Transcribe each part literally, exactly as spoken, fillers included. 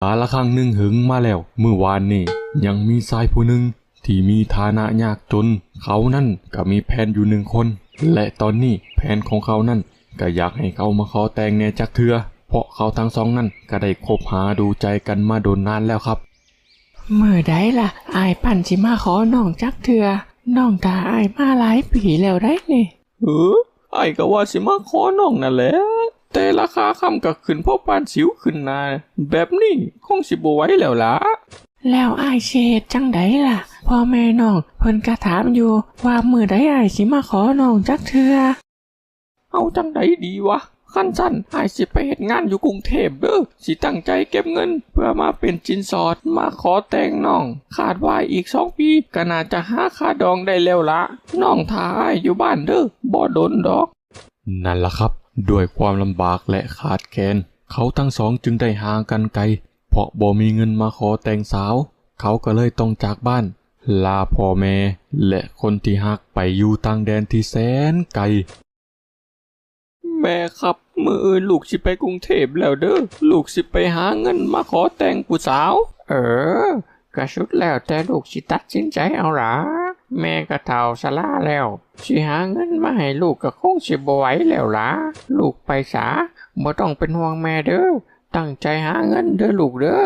กาลครั้งหนึ่งหึงมาแล้ว มื้อวานนี้ยังมีชายผู้หนึ่งที่มีฐานะยากจน เขานั่นก็มีแฟนอยู่หนึ่งคน และตอนนี้แฟนของเขานั่นก็อยากให้เขามาขอแต่งแหน่จักเทื่อ เพราะเขาทั้งสองนั่นก็ได้คบหาดูใจกันมาโดนนานแล้วครับ มื้อใดล่ะ อ้ายปันสิมาขอน้องจักเทื่อ น้องท่าอ้ายมาหลายปีแล้วได๋นี่ เออ อ้ายก็ว่าสิมาขอน้องนั่นแหละ แต่ราคาคำก็ขึ้นพอปานสิวขึ้นหน้า แบบนี้คงสิบ่ไหวแล้วล่ะ แล้วอ้ายสิเฮ็ดจั่งใดล่ะ พ่อแม่น้องเพิ่นก็ถามอยู่ว่ามื้อใดอ้ายสิมาขอน้องจักเทื่อ เอาจั่งใดดีวะ คันซั้นอ้ายสิไปเฮ็ดงานอยู่กรุงเทพฯเด้อ สิตั้งใจเก็บเงินเพื่อมาเป็นสินสอดมาขอแต่งน้อง คาดว่าอีกสองปีก็น่าจะหาค่าดองได้แล้วละ น้องท่าอ้ายอยู่บ้านเด้อ บ่โดนดอก นั่นล่ะครับ ด้วยความลำบากและขาดแคลน เขาทั้งสองจึงได้ห่างกันไกล เพราะบ่มีเงินมาขอแต่งสาว เขาก็เลยต้องจากบ้าน ลาพ่อแม่ และคนที่ฮักไปอยู่ต่างแดนที่แสนไกล แม่ครับ มื้ออื่นลูกสิไปกรุงเทพฯแล้วเด้อ ลูกสิไปหาเงินมาขอแต่งผู้สาว เออ ก็สุดแล้วแต่ลูกสิตัดสินใจเอาล่ะ แม่ก็เฒ่าชราแล้ว สิหาเงินมาให้ลูกก็คงสิบ่ไหวแล้วล่ะ ลูกไปสา บ่ต้องเป็นห่วงแม่เด้อ ตั้งใจหาเงินเด้อลูกเด้อ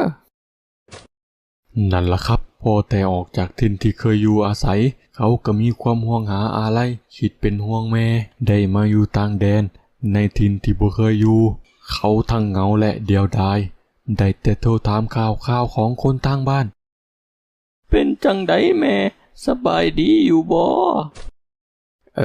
นั่นล่ะครับ พอแต่ออกจากถิ่นที่เคยอยู่อาศัย เขาก็มีความห่วงหาอาลัย คิดเป็นห่วงแม่ ได้มาอยู่ต่างแดน ในถิ่นที่บ่เคยอยู่ เขาทั้งเหงาและเดียวดาย ได้แต่โทรถามข่าวคราวของคนทางบ้าน เป็นจั่งใดแม่ สบายดีอยู่บ่ เอ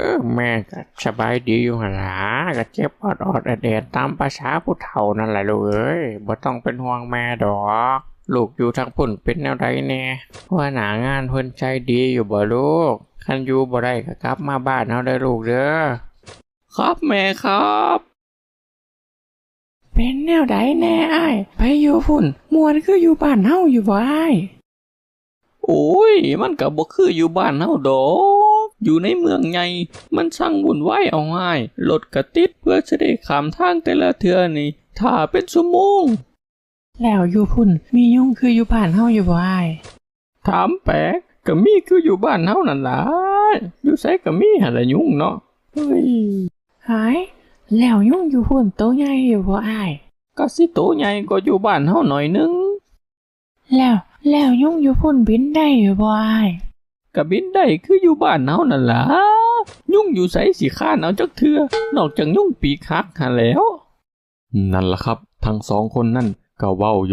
อ แม่ก็สบายดีอยู่หั่นล่ะ ก็เจ็บออดๆแอดๆตามประสาผู้เฒ่านั่นแหละลูกเอ้ย บ่ต้องเป็นห่วงแม่ดอก ลูกอยู่ทางพุ้นเป็นแนวใดแน่ หัวหน้างานเพิ่นใจดีอยู่บ่ลูก คันอยู่บ่ได้ก็กลับมาบ้านเฮาเด้อลูกเด้อ ครับแม่ครับ เป็นแนวใดแน่อ้าย ไปอยู่พุ้น ม่วนคืออยู่บ้านเฮาอยู่บ่อ้าย โอ้ย มันก็บ่คืออยู่บ้านเฮาดอก อยู่ในเมืองใหญ่ มันช่างวุ่นวายเอาฮ้าย รถก็ติด เพื่อสิได้ข้ามทางแต่ละเทื่อนี่ ท่าเป็นชั่วโมง แล้วอยู่พุ้น มียุงคืออยู่บ้านเฮาอยู่บ่อ้าย ถามแปลก ก็มีคืออยู่บ้านเฮานั่นล่ะ อยู่ไสก็มีหั่นล่ะยุงเนาะ เฮ้ย หาย แล้วยุงอยู่พุ้นโตใหญ่อยู่บ่อ้าย ก็สิโตใหญ่กว่าอยู่บ้านเฮาหน่อยนึง แล้ว แล้วยุงอยู่พุ้นบินได้อยู่บ่อ้าย ก็บินได้คืออยู่บ้านเฮานั่นล่ะ ยุงอยู่ไสสิคานเอาจักเทื่อ นอกจากยุงปีกหักหั้นแหล้ว นั่นล่ะครับ ทั้งสองคนนั่นก็เว้าห